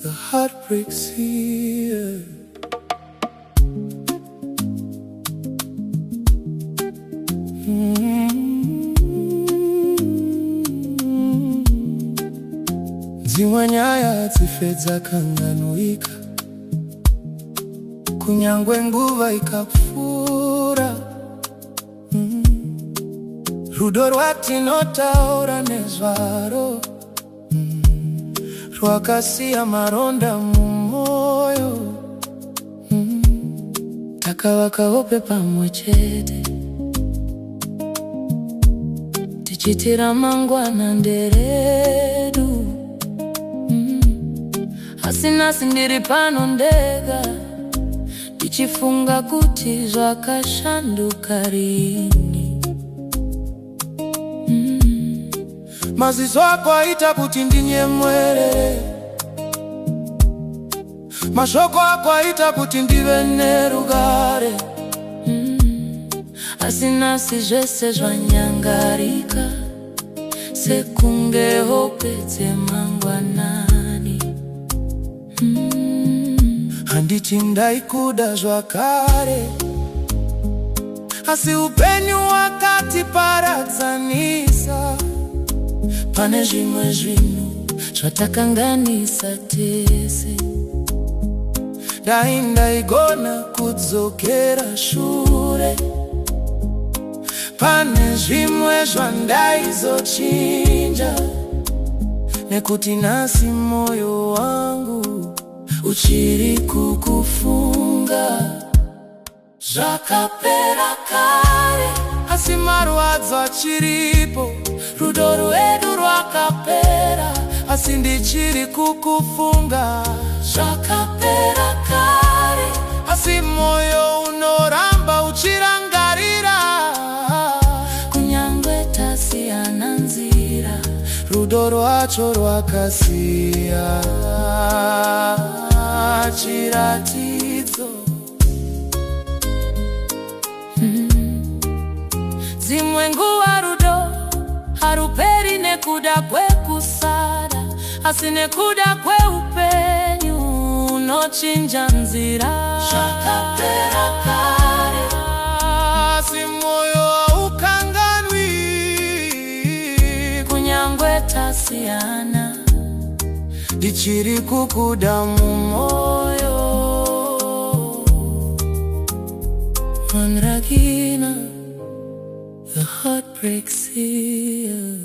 The heartbreaks here. Dzimwe nyaya hadzife dzakanganwika, kunyangwe nguva ikapfuura. Rudo rwatinotaura nezvaro rwakasiya maronda mumwoyo. Takavaka hope pamwe chete, tichiti ramangwana nderedu. Asi nhasi ndiri pano ndega, ndichifunga kuti zvakashanduka rini. Maziso ako aita kuti ndinyemwerere, mashoko ako aita kuti ndive nerugare. Asi nhasi zvese zvanyangarika, sekunge hope dzemangwanani. Handiti ndaikuda zvakare, asi upenyu wakatiparadzanisa. Pane zvimwe zvinhu zvatakanganisa tese. Dai ndaigona kudzokera shure, pane zvimwe zvandaizochinja, nekuti nhasi moyo wangu uchiri kukufunga. Zvakapera kare, asi marwadzo achiripo. Rudo rwedu rwakapera, asi ndichiri kukufunga. Zvakapera kare, asi moyo unoramba uchirangarira. Kunyangwe tasiyana nzira, rudo rwacho rwakasiya chiratidzo. Dzimwe nguva rudo haruperi nekuda kwekusada, asi nekuda kweupenyu unochinja nzira. Zvakapera kare, asi moyo haukanganwi. Kunyangwe tasiyana, ndichiri kukuda mumwoyo. Manragina, the heartbreaks here.